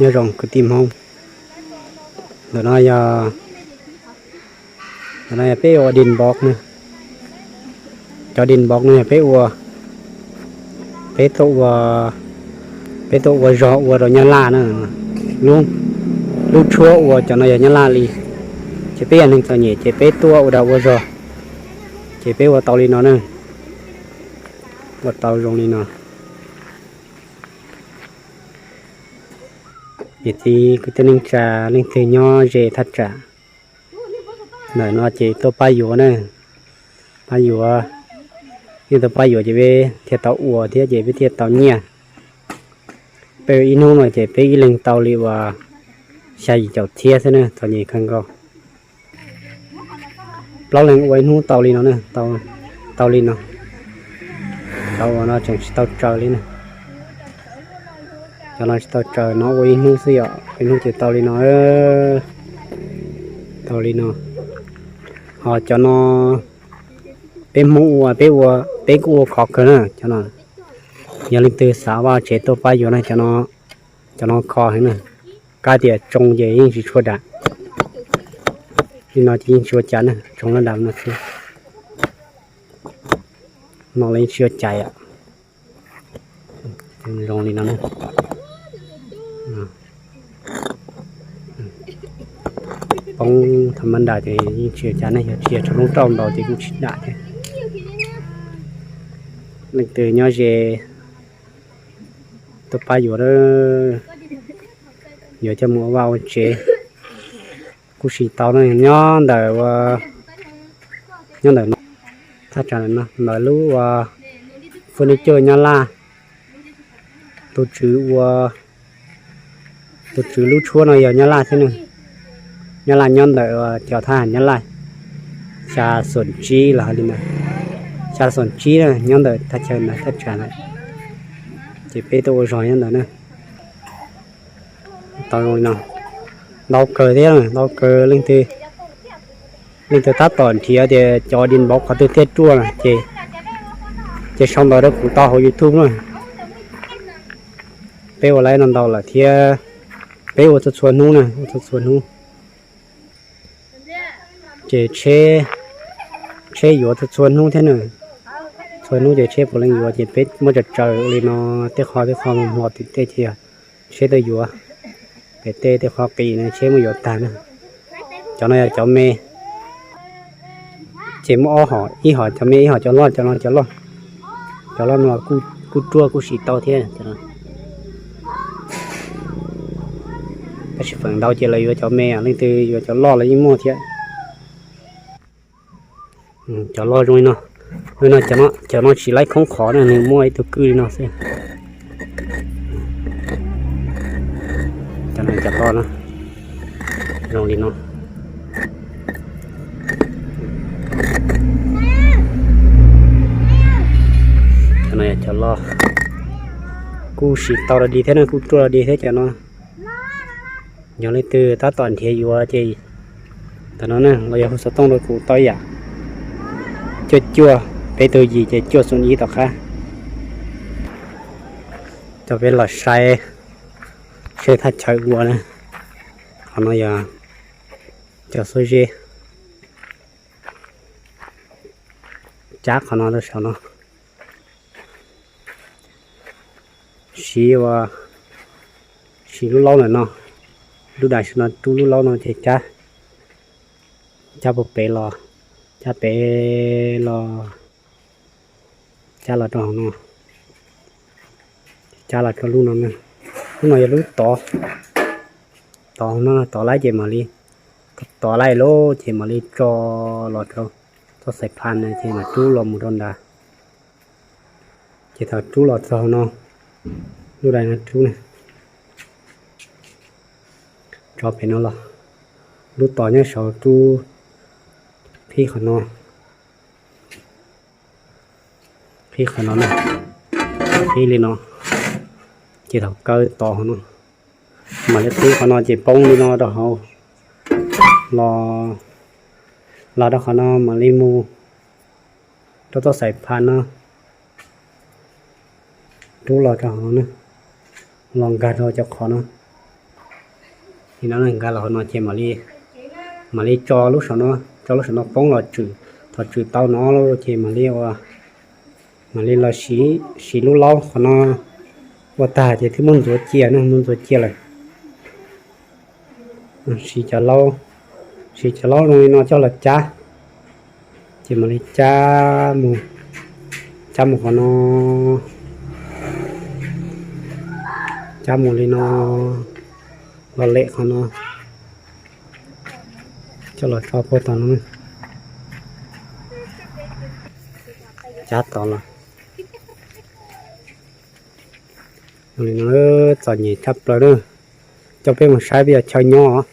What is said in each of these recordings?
Nyob zoo kwv tij Hmoob, ntawm no yog, ntawm no yog peb ua din npov na. Cov din npov no yog peb ua, peb tuaj ua, peb tuaj ua zog ua rau Nyab Laj na. Lub, lub tshuab ua cov no yog Nyab Laj li, ces peb yog neeg txom nyem ces peb tuaj ua dag ua zog, ces peb ua tau li no na. Ua tau zoo li no. Niam txiv kwv tij neej tsa, leej twg nyob ze thaj tsam ntawm no ces tuaj pab yuav na, pab yuav, yeej tuaj pab yuav ces peb thiaj tau ua thiab ces peb thiaj tau nyiaj. Peb ib hnub no ces peb ib leeg tau li uas xya yim caum txhiab xwb na, txom nyem kawg nkaus. Plaub leeg ua ib hnub tau li no, tau li no. Cov uas no tseem tsis tau tsaws li na. Cov no tsis tau tsaws no ua ib hnub xwb yom, ib hnub ces tau li no, tau li no. Ho cov no peb Hmoob ua, peb ua, peb kuj ua khov kawg na cov no. Yog leej twg xav vaj tsev tuaj pab yuav na, cov no, cov no khov heev na. Kab tias tsoo ces yeej tsis tshua dam, li no ces yeej tsis ua cas na, tsoo laj dam no xwb. No los yeej tsis ua cas yom. Zoo li no, poob tham ma ndas ces yeej tsis ua cas ne, yog tsis yog tsoo lub rauj ntaus ces kuj tsis dam thiab. Leej twg nyob ze tuaj pab yuav, yuav coj mus ua vaj ua tsev. Kuj siv tau na, nyob ntawm, nyob ntawm no, thaj tsam no ntawm lub ua furniture Nyab Laj, tus tswv ua, tus tswv lub tshuab no yog Nyab Laj thiab na. Nyab Laj nyob ntawm cov thab ham Nyab Laj, xya xoom tsib los hais li ntawd, xya xoom tsib na, nyob ntawm thaj chaw ntawd thaj tsam ntawd, ces peb tuaj ua zog nyob ntawd na. Tau zoo li no, ntau kawg thiab, ntau kawg. Leej twg, leej twg tab tom nrhiav tias cov din npauv qhov twg thiaj ruaj na ces, ces sau ntawv rau kuv tau hauv YouTube na. Peb ua laib no ntau lawm thiab, peb ua txhua txhua hnub na, ua txhua txhua hnub. Ces tsheb, tsheb yuav txhua txhua hnub thiab na. Txhua hnub ces tsheb puav leej yuav, ces peb muab tsaws tsaws li no, tej qho tej qho hlo tim tej ces yog tsheb tuaj yuav. Pem tej tej qho qis no tsheb muab yuav tag na. Cov no yog cov me, ces muaj ob hom, ib hom cov me, ib hom cov loj, cov no cov loj. Cov loj no kuj ruaj kuj siv tau thiab. Tab sis feem ntau ces lawv yuav cov me, leej twg yuav cov loj los yeej muaj thiab. Cov loj zoo li no, no, cov no tsis laib khoob qhov na, nws muaj ib tug kwj li no xwb. Cov no cov loj no, zoo li no. Cov no yog cov loj, kuj siv tau los dig thiab no, kuj ruaj los dig thiab cov no. Yog leej twg tab tom nrhiav yuav ces ntawm no ne, los yog hu xov tooj rau kuv tau ib yam. Cuaj cuaj peb tug yim ces cuaj xoom ib tom qab. Coj peb los saib, saib thaj chaw ua na. Qhov no yog cov xuab zeb, cab qhov no rau saum no. Siv ua, siv lub laub ntawm no, lub dais saum no rub lub laub no ces cab, cab puag pem los, cab pem los, cab los rau hauv no, cab los rau lub no. Lub no yog lub tod, tod no tod laib ces mam li, tod laib lawm ces mam li tso los rau txoj xais phaj na ces mam rub los mus rau nrad. Ces thaum rub los txog no, lub dais no rub na, tso pem no los, lub tod nyob saud rub, qhib qhov no, qhib qhov no na, qhib li no, ces thaum kaw tod hauv no, mam li qhib qhov no ces poob li no rau hauv los, los rau qhov no mam li mus rau txoj xais phaj no, rub los rau hauv no, los nkag rau cov qhov no, Li no nkag los hauv no ces mam li tso lub saum no, tso lub saum no poob los tswm. Thaum tswm tau no ces mam li ua, mam li los siv lub laub qhov no ua tag ces twb muab ntxuav cia ne, muab ntxuav cia lawm. Siv cov laub, siv cov laub zoo li no coj los cab, ces mam li cab mus, cab mus qhov no, cab mus li no, los lem qhov no, coj los tso puag tom no, cab tod los. Li no txom nyem tshaj plaws na. Coj peb mus saib peb yog chaw nyob,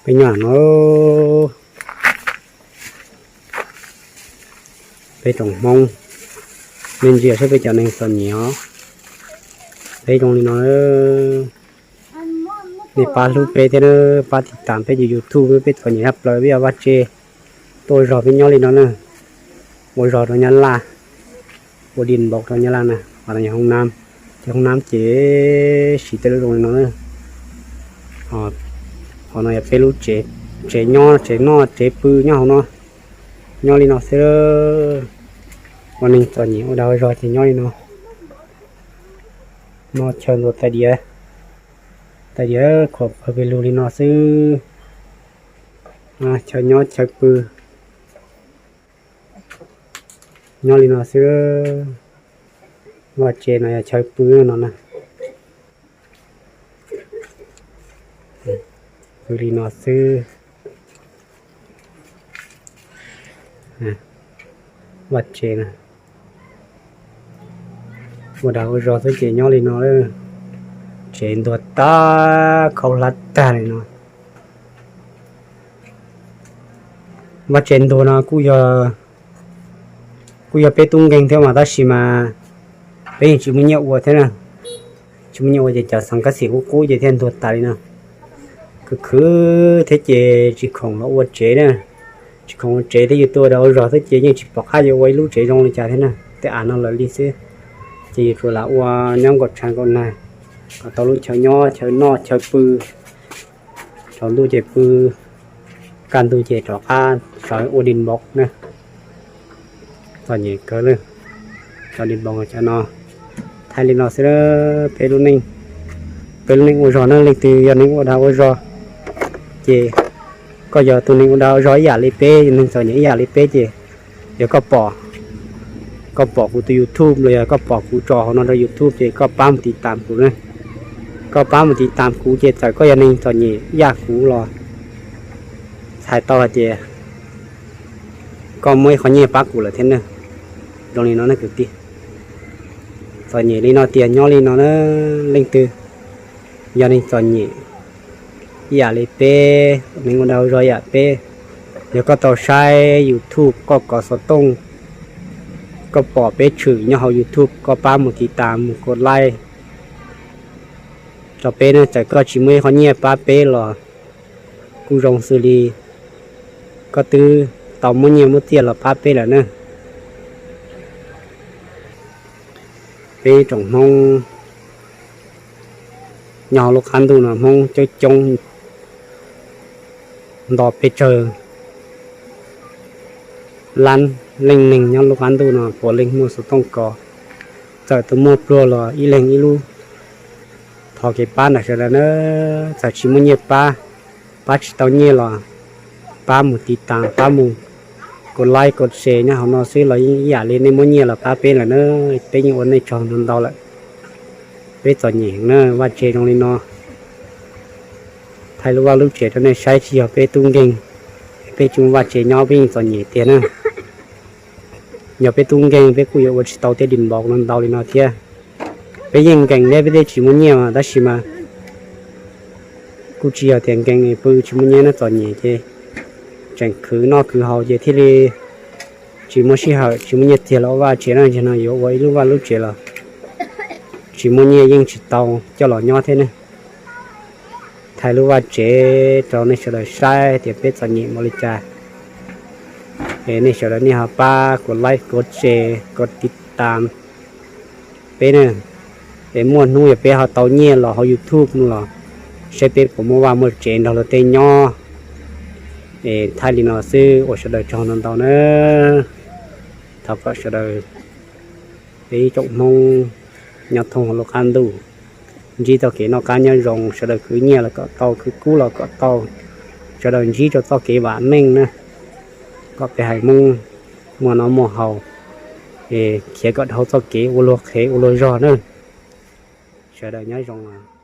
peb nyob no, peb tsoom Hmoob, nej ntsia saib peb cov neeg txom nyem os. Peb zoo li no, nej pab hlub peb thiab na, pab tiv tas peb ces YouTube, peb txom nyem tshaj plaws, peb yog vaj tse tuaj ua zog peb nyob li no na, ua zog rau Nyab Laj, ua dij npaum rau Nyab Laj na. Hauv no yog hoob nab, ces hoob nab ces siv tej lub zoo li no na. Hauv no yog peb lub tsev, tsev nyob, tsev noj tsev pw nyob hauv no, nyob li no xwb. Ua neeg txom nyem ua dag ua zog ces nyob li no. No chaw ntuas tais diav, tais diav khuam pawg pes lug li no xwb. Chaw nyob chaw pw nyob li no xwb. Vaj tse no yog chaw pw no na. Pw li no xwb. Vaj tse na, ua dag ua zog xwb ces nyob li no. Tsev ntuag tag, khaub hlab tag li no. Vaj tse ntuag no kuj yog peb tub nkeeg thiab mas tab sis mas peb yeej tsis muaj nyiaj ua thiab na. Tsis muaj nyiaj ua ces cov xeev kab xim qub qub ces thiaj ntuag tas li no. Khwv khwv thiab ces tsis khoom los ua tsev na. Tsis khoom ua tsev thiab yus tuaj ua dag ua zog xwb ces yeej tsis pom qab yuav ua ib lub tsev zoo li cas thiab na. Tej av no lawm li xwb, ces yus tsuas lam ua nyob nkaum tshav nkaum nag kom tau lub chaw nyob chaw noj chaw pw. Tsaus ntuj ces pw, kaj ntug ces rov qab sawv ua dij npaum na. Txom nyem kawg li, cov dij npaum cov no. Thaij li no xwb, peb lub neej, peb lub neej ua zog na, leej twg yog neeg ua dag ua zog ces koj yog tus neeg ua dag ua zog ib yam li peb, yog neeg txom nyem ib yam li peb ces yog koj pom, koj pom kuv tus YouTube los yog koj pom kuv tso hauv no rau YouTube ces koj pab mus tiv tas kuv na. Koj pab mus tiv tas kuv ces txawm koj yog neeg txom nyem ib yam kuv los txhais tau hais tias koj muaj ib qho nyiaj pab kuv lawm thiab na. Zoo li no na kwv tij, txom nyem li no tiag nyob li no na. Leej twg yog neeg txom nyem ib yam li peb, neeg ua dag ua zog ib yam peb, yog koj tau saib YouTube koj kov xov tooj, koj pom peb tshwm nyob hauv YouTube koj pab mus tiv tas mus kos laib rau peb na. Txawm koj tsis muaj ib qho nyiaj pab peb los kuj zoo xws li koj twb tau muab nyiaj muab txiaj los pab peb lawm na. Peb tsoom Hmoob nyob hauv lub qab ntuj no Hmoob coob coob nto pes tsawg lab leej neeg nyob lub qab ntuj no puav leej muaj xov tooj kos. Txawm tus muaj pluag los ib leeg ib lub. Thov kev pab ntawm sawv daws na, txawm tsis muaj nyiaj pab, pab tsis tau nyiaj los pab mus tiv tas, pab mus kos laib kos se nyob hauv no xwb los yeej ib yam li nej muab nyiaj los pab peb lawm na. Peb yeej ua nej tsaug ntau ntau lawm. Peb txom nyem heev na, vaj tse zoo li no. Thaij lub vaj lub tsev rau nej saib, tsis yog peb tub nkeeg, peb tsis muaj vaj tse nyob peb yeej txom nyem tiag na. Yog peb tub nkeeg peb kuj yuav ua tsis tau tej dij npaum no ntau li no thiab. Peb yeej nkees thiab peb thiaj tsis muaj nyiaj mas tab sis mas kuj tsis yog tias nkees pw tsis muaj nyiaj na, txom nyem ces tseem khwv noj khwv haus ces thiaj li tsis muaj sij hawm tsis muaj nyiaj txiag los ua vaj tsev na. Ntawm no yuav ua ib lub vaj lub tsev los tsis muaj nyiaj yeej tsis tau coj los nyob thiab ne. Thaij lub vaj tsev rau nej sawv daws saib tias peb txom nyem npaum li cas. Es nej sawv daws nej ho pab kos laib kos se, kos tiv tas peb na. Es muaj hnub yog peb ho tau nyiaj los hauv YouTube no los Saib peb puas muaj vaj muaj tsev nrog luag tej nyob. Es thaij li no xwb ua sawv daws tsaug ntau ntau nawb. Thov kom sawv daws, peb ib tsoom Hmoob nyob thoob hauv lub qab ntuj, ntsib txoj kev noj qab nyob zoo, sawv daws khwv nyiaj los kom tau, khwv kub los kom tau, sawv daws ntsib rau txoj kev vam meej na, kom peb haiv Hmoob muaj noj muaj haus, es khiav kom dhau txoj kev ua luag qhev ua luag zog na. Sawv daws nyob zoo.